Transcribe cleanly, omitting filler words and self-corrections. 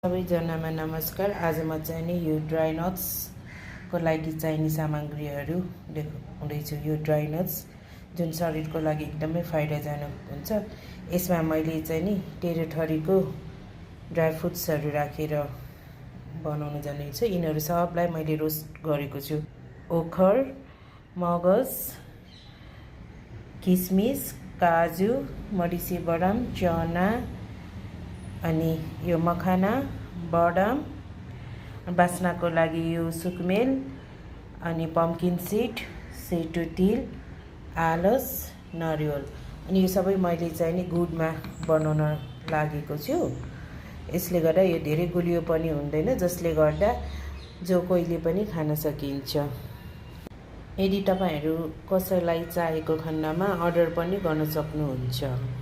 सबैजनामा नमस्कार। आज म चाहिँ नि यो ड्राई नट्स को लागि चाहिने सामग्रीहरू देखाउँदैछु। यो ड्राई नट्स जुन शरीरको लागि एकदमै फाइदाजनक हुन्छ। यसमा मैले चाहिँ नि टेरिटरीको ड्राई फ्रुट्सहरू राखेर बनाउन जानेछु। यिनीहरू सबलाई मैले रोस्ट गरेको छु। ओखर, मगज, किसमिस, काजु, मरिचे बदाम, चना, अनि यो मखाना, बदाम, बास्नाको लागि यो सुकमेल, अनि पम्किन सीड, सेतो तिल, आलस, नरिवल, अनि यो सबै मैले चाहिँ नि गुडमा बनाउन लागेको छु। यसले गर्दा यो धेरै गुलियो पनि हुँदैन, जसले गर्दा जो कोहीले पनि खान सकिन्छ। यदि तपाईहरु कसैलाई चाहिएको खण्डमा अर्डर पनि गर्न सक्नुहुन्छ।